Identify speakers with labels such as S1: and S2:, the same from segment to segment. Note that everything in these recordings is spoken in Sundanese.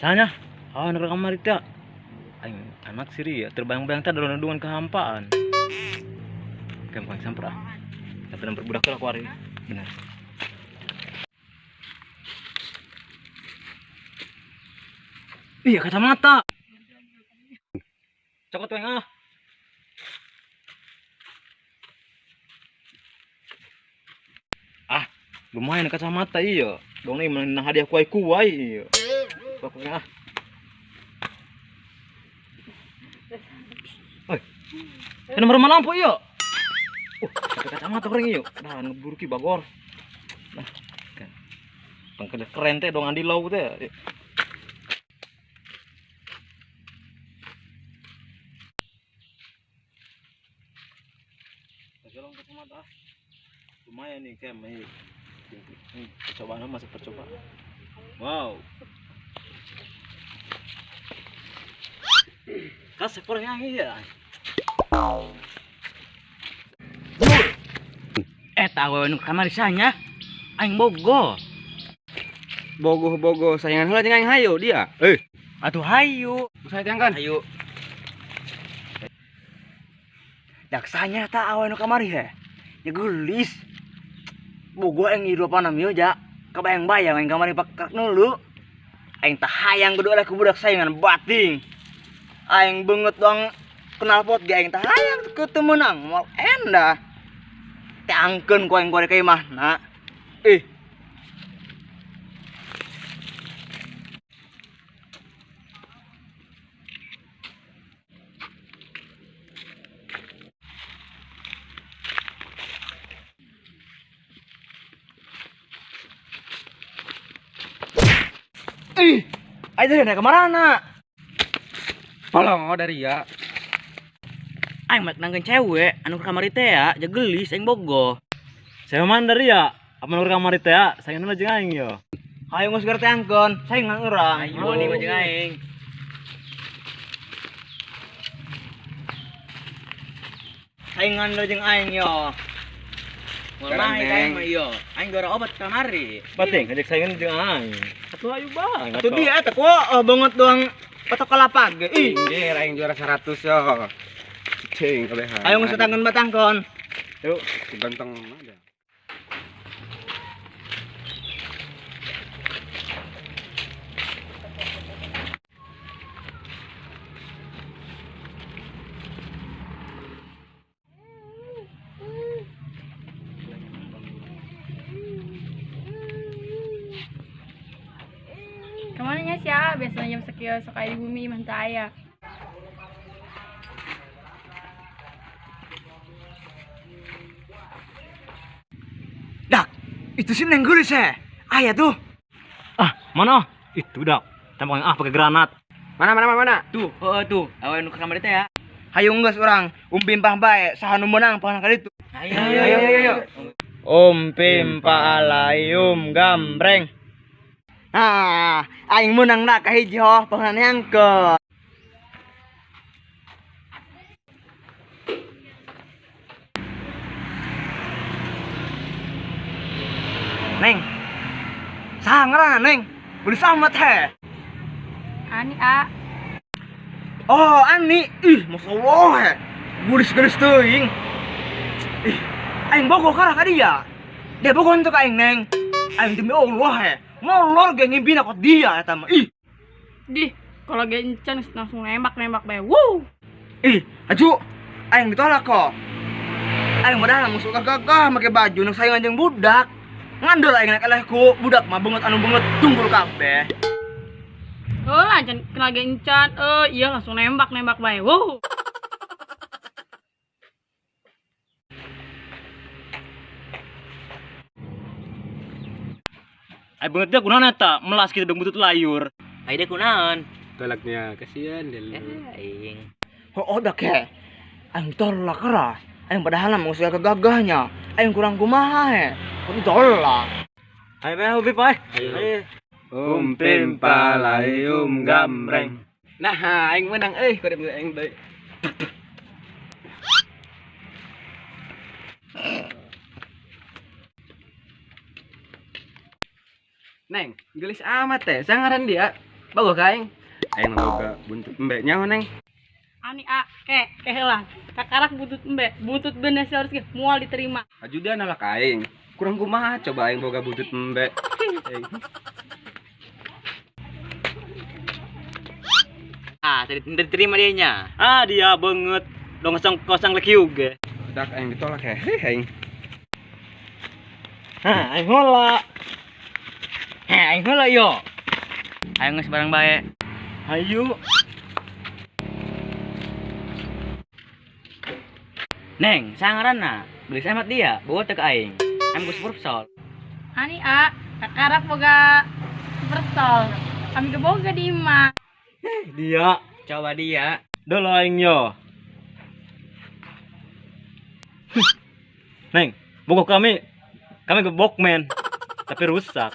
S1: Sanya, ah nu kamari teh. Aing anak siri ya, terbayang-bayang teh ada kehampaan. Gampang samper ah. Tapi nomor budak tuh aku hari. Benar. Iya kacamata. Cokot weng ah. Ah, lumayan kacamata iya. Dong nih menang hadiah kuai-kuai iya. Pokoknya ah. Oi. Nomor mana lampu iya? Pakai kacamata orang iya. Dah ngeburuki bagor. Nah, kan. Pangkede keren teh dong andi lau teh. Kacamata ah. Lumayan nih kayak ini. Percobaan masih percobaan. Wow. Kasih pornya iya.
S2: Eta awewe nu kamari sanya aing bogo.
S3: Bogoh-bogoh saingan heula jeung aing hayu dia.
S2: Atuh hayu.
S3: Saya tiangkan.
S2: Hayu. Daksanya ta awewe nu kamari he. Nya geulis. Bogo aing hidupan ieu ja. Kabayang-bayang aing kamari pakak nulu. Aing tah hayang kudu oleh ku budak saingan bating. Aing beungeut doang knalpot ge aing tah hayang teu meunang moal endah. Teangkeun ku aing gore ka imahna. Ih. Ih, ayo dari kemarana?
S3: Tolong dari ya.
S2: Aing mek nangkeun cewek anu kamari teh ya, gelis aing bogo.
S1: Saya mana dari ya? Apa nu kamari teh ya? Saingan jeung aing yo.
S2: Hayu geus keur teangkeun, saingan urang. Ayo nih mah jeung aing. Saingan jeung aing yo. Moal main aing mah yo. Aing juara obat kamari.
S1: Bating ngajak saingan jeung aing. Atuh ayu banget.
S2: Atuh dia eta ku banget doang patok kelapa ge. Ih,
S3: anjir aing juara 100 yo. Cing kabehan.
S2: Ayo geus tangan batangkon.
S3: Yuk, ganteng aja.
S4: Kemana nya sih ya? Biasanya jam sekian sok aya di bumi imah teu aya.
S2: Dak, itu sih neng geulis he. Aya tuh.
S1: Ah, mana? Itu dak. Tampang ah pakai granat.
S3: Mana mana mana?
S2: Tuh, heeh tuh. Awewe nu ka kamari teh ya. Hayu geus urang umpimpah bae saha nu meunang pangan ka ditu. Ayo ayo ayo. Umpimpah alayum gambreng. Ah, aing meunang na kahiji ho, pangan nyangkeun. Neng. Saha ngaranna Neng? Geulis amat he.
S4: Ani a.
S2: Oh, Ani. Ih, masyaallah he. Geulis-geulis teuing. Ih, aing bogoh karah ka dia. Dia bogoh henteu ka aing Neng. Aing demi Allah he. Molor ge ngimbina kok dia eta mah. Ih.
S4: Dih, kalau ge encan langsung nembak-nembak bae. Wuh.
S2: Ih, aju. Aing ditolak kok. Aing padahal musuh gagah make baju nu saingan jeung budak. Ngandel aing nek eleh ku budak mah beungeut anu beungeut tunggul kabeh.
S4: Oh, lancan kenal ge encan. Iya langsung nembak-nembak bae. Wuh.
S1: Ai beungeut dia kunaon eta? Melas kitu dong butut layur.
S2: Ai dia kunaon?
S3: Tolaknya kasihan dia.
S2: Aing. Oh, dak he. Aing tolak lah. Aing padahal mah geus gagahnya. Aing kurang kumaha he. Kok ditolak.
S1: Ayo bae hobi pae.
S3: Ayo. Umpimpah layum gambreng. Nah, aing menang euy, kudu aing deui. Neng, gelis amat teh. Sangaran dia. Bawa ka aing. Aing mah boga buntut embe nyaho Neng.
S4: Ani a ke heula. Kakarak buntut embe, buntut bener harus ge moal diterima.
S3: Aju dia nolak aing. Kurang kumaha coba aing boga buntut embe.
S2: Ah, tadi diterima dia nya.
S1: Ah, dia banget. Dong kosong lagi ge.
S3: Dak aing ditolak heh aing.
S1: Hah, aing heula.
S2: Heh, aing heula yo. Aing geus barang bae.
S1: Hayu.
S2: Neng, sangaranna. Beli amat dia, bawa teu ka aing. Aing geus supersol.
S4: Ani a, kakarak boga supersol. Kami ge boga di imah.
S1: Dia,
S2: coba dia.
S1: Dolo aing yo. Neng, bogo kami ke Bokman, tapi rusak.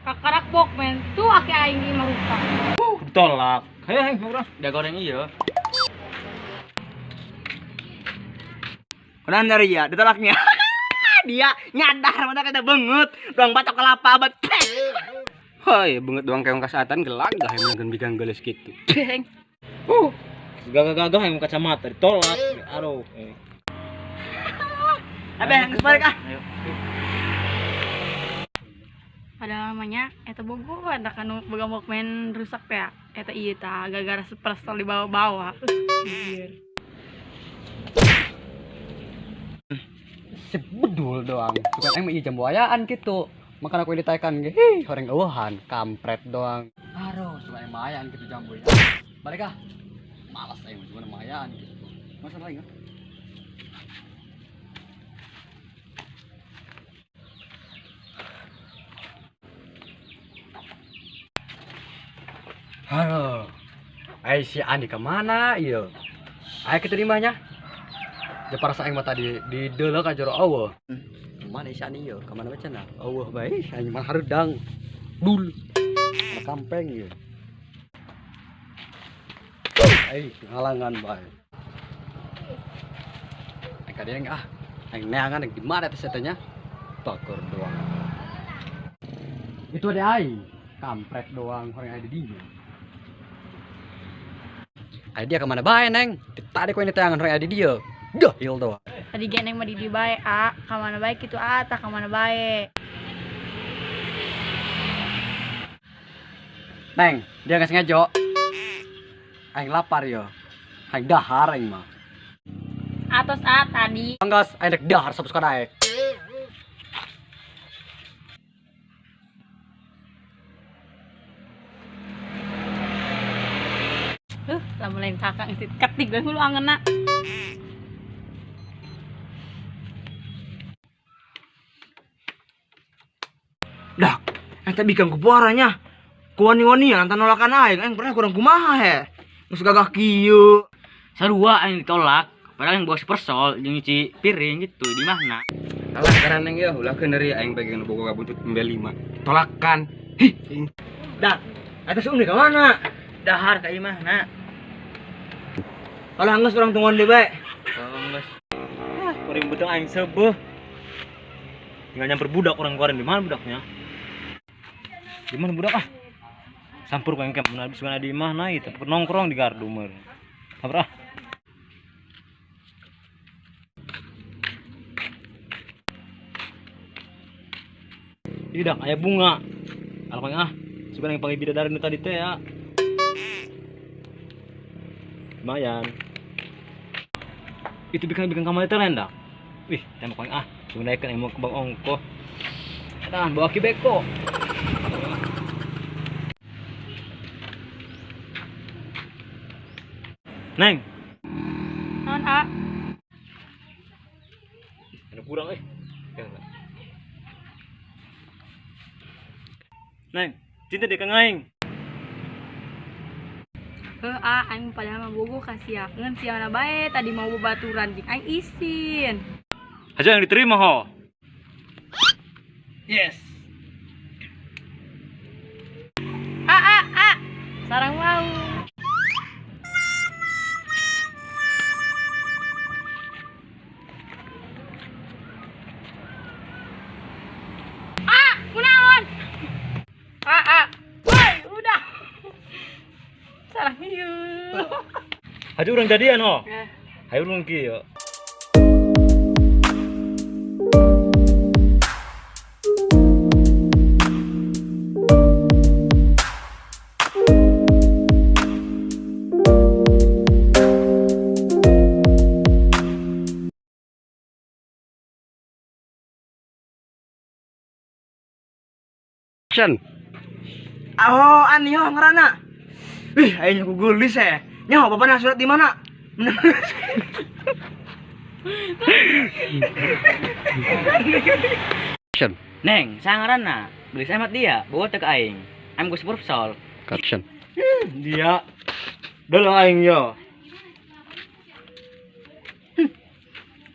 S4: Kakarak Bokman, tuh aki aing di imah rusak.
S1: Ditolak. Hayo aing urang.
S2: Da goreng ieu. Kunaon dari ya, ditolaknya. Dia nyadar mana kata bengut, doang batok kelapa abad.
S3: Hoi, bengut doang keong kasatan gelagah yang meunangkeun bigang geulis kitu.
S1: Gagah-gagah yang kacamata ditolak. Aduh.
S2: Abe, geus balik ah.
S4: Padahal namanya eta bogo ada kanu boga Walkman rusak teh. Eta ieu tah gara-gara supersol dibawa-bawa.
S3: Sebedul doang. Suka aing mah ieu jambuayaan kitu. Makan aku ditaekan ge, hih, horeng eueuhan, kampret doang. Aduh, suka aing mayaan kitu jambu ya. Balik ah. Malas aing mah cuma mayaan kitu. Masa lain ah. Halo. Ai si Andi kemana ieu? Ai keterimanya. Ja parasa aing mah tadi di deuleu ka jero eueuh. Mana si Andi ieu? Ka mana bae cenah? Eueuh bae, aing mah hareudang. Dul. Kampeng ieu. Ai ngalangan bae. Aing ka dieu ah. Aing neangan di mana teh nya? Bakor doang. Itu ada aing. Kampret doang orang ada di dinya. Ai dia kemana bae Neng? Tadi ku ini tayangan orang ada di dia. Gahil doang.
S4: Tadi ge Neng mah di dieu bae, a. Ka mana bae kitu a, tah ka mana bae.
S3: Neng, dia geus ngejo. Aing lapar yo. Aing dahar aing mah.
S4: Atos a tadi.
S3: Enggeus, aing dek dahar sop suka daek.
S4: Lamun lain kakak geus ketik we hulu angeunna.
S2: Dah, eta bikang kupuaranya. Kuwani-wanian antara nolakan aing, aing pernah kurang kumaha he. Geus gagah kieu.
S1: Sarua aing ditolak, padahal yang bawa supersol jeung nyuci piring gitu di mana.
S3: Alah karena Neng ya, ulah keun deui aing bagian nu boga buntut embe 5. Tolakan. Hih.
S2: Dah, eta si Umi ka mana?
S1: Dahar ka imahna.
S2: Alah geus urang tungguan deui bae.
S1: Geus. Ah, kuring beuteung aing seubeuh. Tinggal nyamper budak orang keluarin di mana budaknya? Di mana budak ah? Sampur ku engkem mun habis mana di imah na itu nongkrong di gardu meur. Sampur ah. Ih dah aya bunga. Alah ah, sugan yang panggil bidadari nu tadi teh ya. Lumayan. Itu bikin-bikin kamar itu lain dah. Wih, tembak ah. Gunakan yang mau kembang ongkoh. Tahan bawa kibeko. Neng.
S4: Naon a?
S1: Ada kurang eh. Neng, cinta deh kang aing.
S4: Heuh a, aing padahal mah bogo ka sia. Ngeun siana bae tadi mau bebaturan jeung aing isin.
S1: Aja yang diterima ho.
S2: Yes.
S4: A a a. Sarang mau. A, kunaon? A a. Woi, udah.
S1: Hayu urang jadian ho. Hayu urang kieu.
S3: Action.
S2: Oh, ani ho ngaranna. Wih, aing ku geulis eh. Nyaho bapana surat di mana?
S3: Action.
S2: Neng, sangaranna. Geulis amat dia, bawa teu ka aing. Aing geus sol.
S3: Action.
S1: Dia. Dulu aing yo.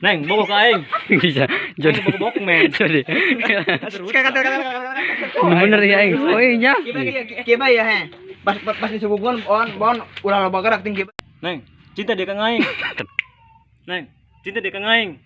S1: Neng, bawa ke aing.
S3: Bisa jadi
S1: Aing bawa men.
S3: Jadi. Bener ya aing. Oh iya.
S2: Kieu bae ya he. Pas pas disuguhkeun bon bon ulah loba gerak tinggi.
S1: Neng, cinta dia ka aing. Neng, cinta dia ka aing.